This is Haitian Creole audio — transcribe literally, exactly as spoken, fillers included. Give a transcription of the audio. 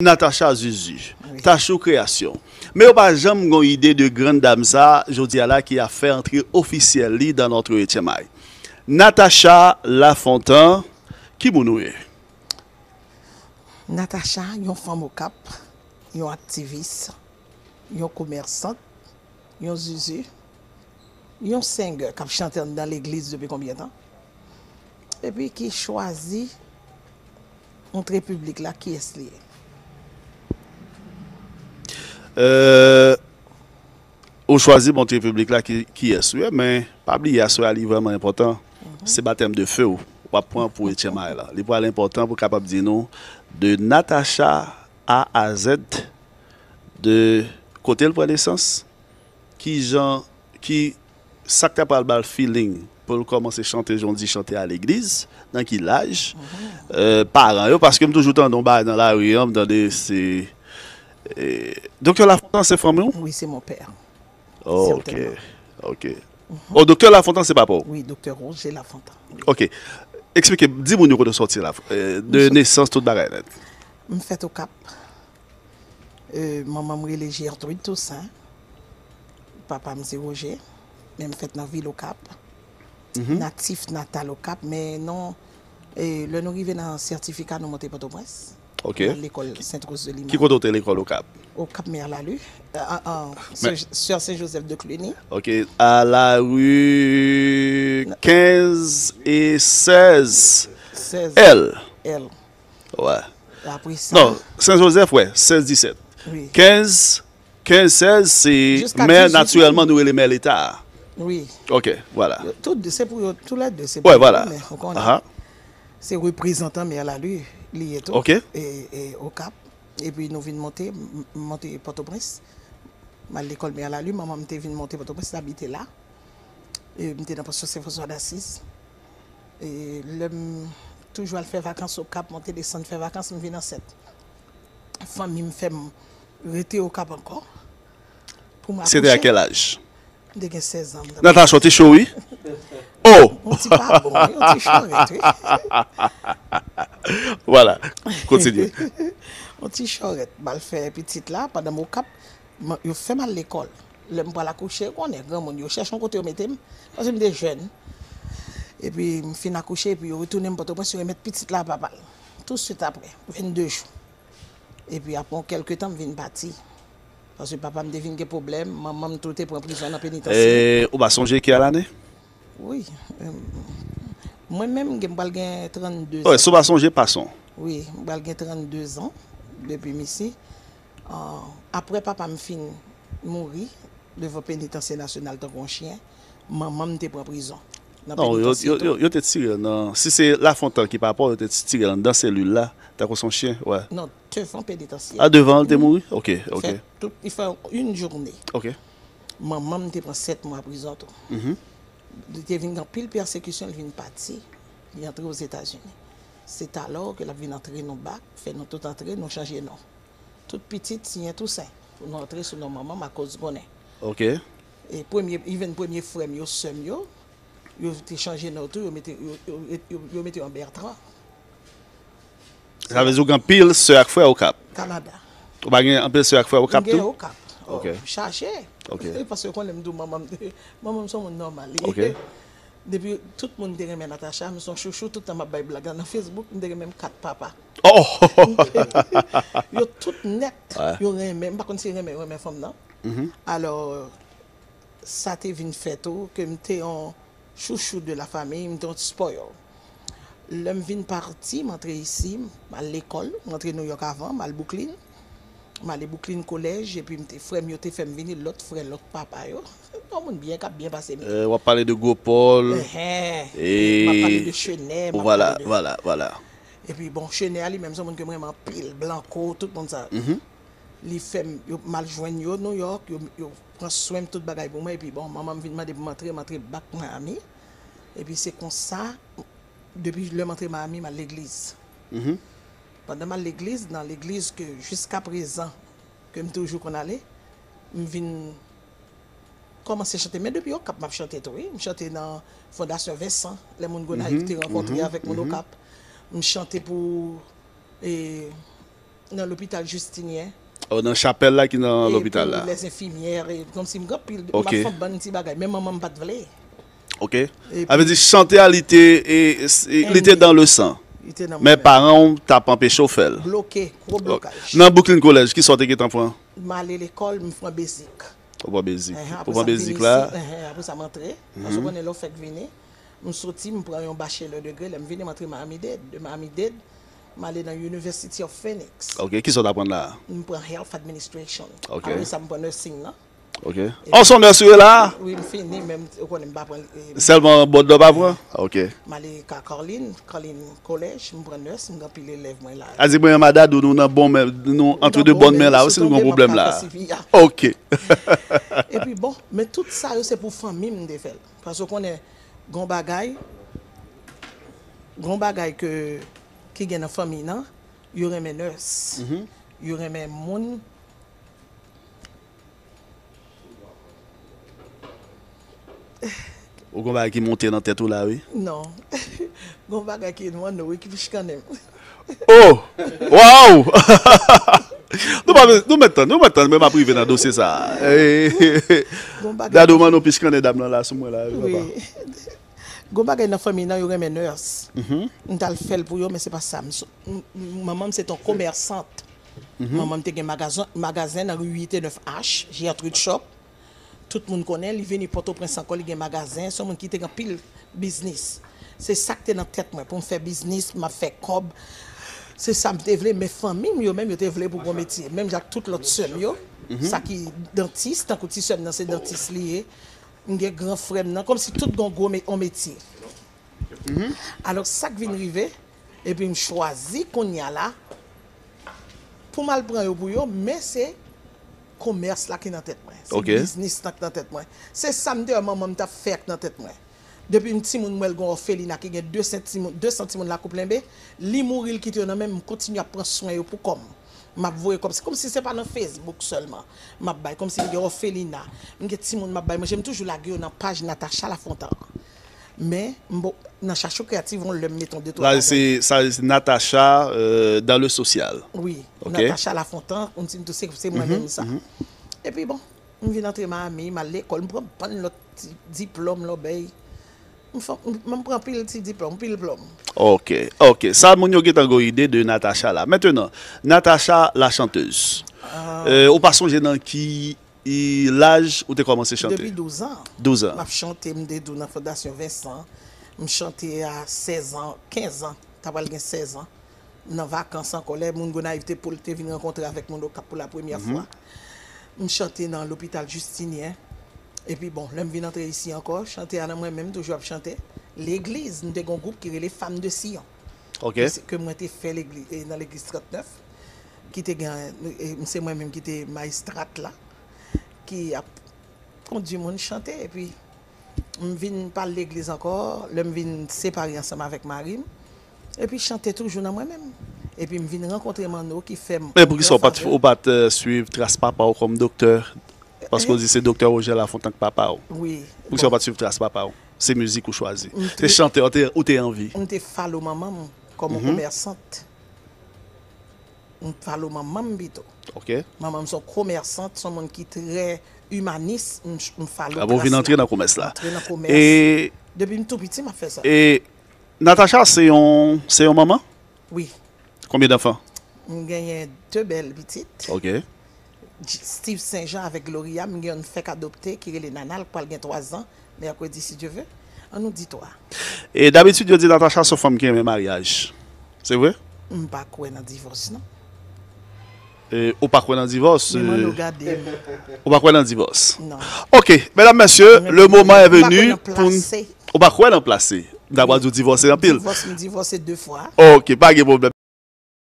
Natacha Zuzu, Tachou Création. Men yo pa janm gon ide de grann dam sa, jodi a la, ki a fè antre ofisyèl li dans notre huitième art. Natacha Lafontant, ki moun ou ye? Natacha, yon fanm Okap, yon aktivis, yon komèsant, yon zuzu, yon singer k ap chante anndan legliz depi konbyen tan, epi ki chwazi antre piblik la kiyès li ye. Euh, ou chwazi montre piblik la ki, kiyès ou ye, men pa bliye aswè a li vrèman enpòtan. Se batèm de fe w w ap pran pou huitième art la. Li pral enpòtan pou kapab di nou de Natacha A a Z, de kote l pran nesans, ki jan, ki sa k ta pral ba l feeling pou l kòmanse chante jan w di chante a legliz, nan ki laj, euh, paran yo, paske m toujou tande yon bagay nan lari an, m tande se, eh, Doktè Lafontant se fanmi w? Wi, se mon père. Oh, ok, ok. Oh, Doktè Lafontant se papa w? Wi, Doktè Roger Lafontant. Ok. Eksplike, di moun yo kote w sòti la, euh, de nesans, tout bagay nèt. M fèt Okap. Euh, manman m rele Gertrude Toussaint. Papa m se Roger. Men m fèt nan vil Okap. Natif natal Okap, men non, eh, lè nou rive nan sètifika, nou monte Pòtoprens. Ok. Nan lekòl Sainte Rose de Lima. Ki kote w te lekòl Okap? Okap Mère Lalu, euh, an, an, Sè Sen Jozèf de Cluny. Ok, a la rue quinze et seize L. L. Wè. Apre sa. Non, Sen Jozèf, wè, sèz disèt. Wi. Kenz, kenz sèz, se, Jiska men dizuit natirèlman nou rele mè leta a. Wi. Ok, vwala. Tout de, se pou yo, tou lè de, se Wè, pou vwala. Yo, men, ou konnen. Aha. Se reprezantan mè Lalu li ye tou. Ok. E, e Okap. Epi nou vin monte, m- m monte Pòtoprens. M al lekòl mè Lalu, manman m te vin monte Pòtoprens, l abite la. E m te nan pansyon Sen Franswa Dasis. E lè m toujou al fè vakans Okap, monte desann fè vakans, m vin ansent. Fanmi m fè m rete Okap ankò. Pou m Se te a akouche. kèl aj? M te gen sèz an. Natacha, w te cho, wi. Oh! Yon ti pa bon, wi, yon ti chòrèt, wi. Vwala, kontinye. Yon ti chòrèt. M al fè pitit la, pandan m Okap, m- yo fè m al lekòl. Lè m pral akouche, ou konnen, granmoun yo chèche yon kote yo mete m, paske m te jèn. Epi m fin akouche, epi yo retounen m Pòtoprens, yo remèt pitit la a papa l. Touswit apre, vennde jou. Epi apre yon kèlke tan, m vin pati. Paske papa m te vin gen pwoblèm, manman m tou te pran prizon nan penitansye. E ou pa sonje ki a lane? Wi. Em, mwen menm, m pral gen trannde Wè, zan. Si w pa sonje, pa son. Wi, m pral gen trannde zan depi m isi. Ah, apre papa m fin mouri devan penitansye nasyonal tankou yon chen, manman m te pran prizon. Nan Non, yo, penitansye yo, tou. yo, yo te tire l nan, si se Lafontan ki papa w, yo te tire l anndan selil la, tankou se yon chen, wè. Non, devan penitansye. A, devan l te mouri? Ok, ok. Fè tout, li fè yon jounen. Ok. Manman m te pran sèt mwa prizon tou. Mhm. Li te vin gen anpil pèsekisyon, li vin pati, li antre Ozetazini. Se talò ke l ap vin antre nou bak, fè nou tout antre, nou chanje non. Tout pitit siyen Tousen pou nou antre sou non manman m akoz konnen. Ok. E premye, even premye frè m yo, sè m yo, yo te chanje non tou, yo mete, yo, yo, yo, yo mete yo an Bertrand. Sa vle di w gen anpil sè ak frè Okap? Kanada. Ou pa gen anpil sè ak frè Okap M gen tou? Okap. Oh, Ok. Chache. Ok. Paske ou konnen m di w manman m, manman m se yon moun nòmal. Li, Ok. depi tout moun te renmen Natacha, m se yon chouchou, tout tan m ap bay blag la nan Facebook, m te gen menm kat papa. Oh! Yo tout nèt, Ouais. Yo renmen, m pa konn si renmen, renmen fanm nan. Mhm. Alò, sa te vin fè tou ke m te yon chouchou de la famille, m te yon spoil. Lè m vin pati, m antre isi, m al lekòl, m antre New York avan, m al Brooklyn. M ale Brooklyn College, epi m te, frè m yo te fè m vini, lòt frè, lòt papa yo. Yon moun byen, k ap byen pase m. Euh, w ap pale de Gwo Pòl. Enhen. E M ap pale de Chenè, m ap Vwala, pale de vwala, vwala. Epi bon, Chenè a li menm, se yon moun ke m renmen anpil, Blanco, tout moun sa. Mhm. Li fè m, yo, m al jwenn yo New York, yo, yo pran swen m, tout bagay pou mwen, epi bon, manman m vin mande pou m antre, m antre bak Miami. Epi se konsa, depi lè m antre Miami, m al legliz. Mhm. Pandan m al legliz, nan legliz ke jiska prezan, ke m toujou konn ale, m vin kòmanse chante. Men depi Okap, m ap chante tou, wi. M chante nan Fondasyon Vincent, lè moun Gonayiv te rankontre avèk moun Okap. M chante pou, e, Nan lopital Justinien. Oh, nan chapèl la ki nan lopital la. Lèzenfimyè, kòmsi m gen anpil, m ap fè yon bann ti bagay, men manman m pa t vle. Ok. Sa vle di chante a li te, e, e, li te dans le sang. Men paran w t ap anpeche w fè l. Bloke, gwo blokaj. Nan Brooklyn College, kisa w te gentan pran? M ale lekòl, m pran basic. Ou pran basic. Ou pran basic la? Apre sa m antre. Paske ou konnen lè w fèk vini. M soti, m pran yon bachelor degree, lè m vini, m antre Miami-Dade. De Miami-Dade, m ale nan University of Phoenix. Ok, kisa w t aprann la a? M pran Health Administration. Ok. Apre sa, m pran nursing nan. Ok. Oh, se yon nurse ou ye la a? Wi, m fini, men ou konnen m pa pran. Sèlman bòdlò w pa pran? Ok. M ale ka Carlin, Carlin College, m pran nurse, m gen anpil elèv mwen la. A di mwen, Madadou, nou nan bon men, nou antre de bòn men la, wi, si nou gen yon pwoblèm la a. Ok. Epi bon, men tout sa yo se pou fanmi m te fè l. Paske ou konnen, gen yon bagay, gen yon bagay ke, ki gen nan fanmi nan, yo renmen nurse. Yo renmen moun. Ou gen yon bagay ki monte nan tèt ou la, wi. Non. Gen yon bagay ki nwa nou, wi, ki pich kannen m. Oh! Waw! Nou pa, nou mèt tann, nou mèt tann, men m ap rive nan dosye sa a. Dadou, man, nou pich kannen dam nan la sou mwen la, wi, papa. Gon bagay nan fanmi nan yo renmen nurse. M t al fè l pou yo, men se pa sa. M so- m- m- Manman m se t on komèsant. Manman m te gen magazen, magazen nan ri uit e nèf H, Gertrude Shop. Tout moun konnen, li vini Pòtoprens ankò, li gen magazen. Se yon moun ki te gen anpil biznis. Se sa k te nan tèt mwen, pou m fè biznis, m ap fè kòb. Se sa m te vle, men fanmi m yo menm, yo te vle pou gon metye. Menm jan ak tout lòt sè m yo, sa ki dantis, tankou ti sè m nan se dantis li ye. M gen gran frè m nan, kòmsi tout gen yon gwo me- yon metye. Alò, sa k vin rive, epi m chwazi kounye a la, pou m al pran yo pou yo, men se komès la ki nan tèt mwen. Se biznis lan ki nan tèt mwen. Se sa m te wè manman m t ap fè a k nan tèt mwen. Depi m timoun, m wè l gen yon òfelina ki gen de san timoun, de san timoun Lakou Plenbe. Li mouri, l kite yo nan men m, m kontinye ap pran swen yo pou kò m. M ap voye kòb. Se kòmsi se pa nan Facebook sèlman m ap bay. Kòmsi m gen òfelina. M gen timoun m ap bay manje. M toujou lage yo nan paj Natacha Lafontant. Men, m bo- nan Chachou Kreyatif, yon lè m mete yon de twa bagay. La, se, sa, se Natacha, euh, dans le social. Wi, Natacha Lafontant, ou di m tou se, se mwen menm sa. Epi bon, m vin antre Miami, m al lekòl, m pran bann lòt ti diplòm, lòbèy. M fè, m, m pran pil ti diplòm, pil plòm. Ok, ok. Sa moun yo gentan gen yon ide de Natacha la. Mentenan, Natacha la chanteuse. Euh, ou pa sonje nan ki laj ou te kòmanse chante? Depi douz an. Douz an. M ap chante, m te di w nan Fondasyon Vincent. M chante a sèz an, kenz an. Ta pral gen sèz an. Nan vakans ankò, lè moun Gonayiv te pou l te vin rankontre avèk moun Okap pou la premyè fwa. M chante nan lopital Justinien. Epi bon, lè m vin antre isi ankò, chante a nan mwen menm, m toujou ap chante. Legliz, m te gen yon gwoup ki rele Femme de Sion. Ok. Ke, ke mwen te fè legliz, e, nan legliz trannèf, ki te gen, e, se mwen menm ki te maestrat la, ki ap kondui moun chante, epi m vin pa al legliz ankò, lè m vin separe ansanm avèk mari m, epi chante toujou nan mwen menm. Epi m vin rankontre Manno ki fè m... Men poukisa ou pa t, ou pa t, euh, swiv tras papa w kòm doktè? Paske ou di se doktè Roger Lafontant k papa w. Wi. Poukisa ou pa t swiv tras papa w? Se mizik ou chwazi. Se chantè ou te, ou te anvi. M te follow manman m kòm yon komèsant. M follow manman m pito. Ok. Manman m se yon komèsant, se yon moun ki trè imanis, m, m follow tras li. Apre ou vin antre nan komès la. Antre nan komès. E... Depi m tou piti, m ap fè sa. E Natacha se yon, se yon manman? Wi. Combien d'enfants? M genyen de bèl pitit. Ok. Steve Saint Jean avèk Gloria, m gen youn fèk adopte ki rele Nana, l pral gen twa zan, mèkredi si Dye ve. An nou di twa. E dabitid yo di Natacha se yon fanm ki renmen maryaj. Se vre? M pa kwè nan divòs non. E, ou pa kwè nan divòs? Men Manno gade m. Ou pa kwè nan divòs? Non. Ok, medam, mesye, le moment est venu pou n... Ou pa kwè nan plase? M ta pral di w divòse anpil. Divòs, m divòse de fwa. Ok, pa gen pwoblèm.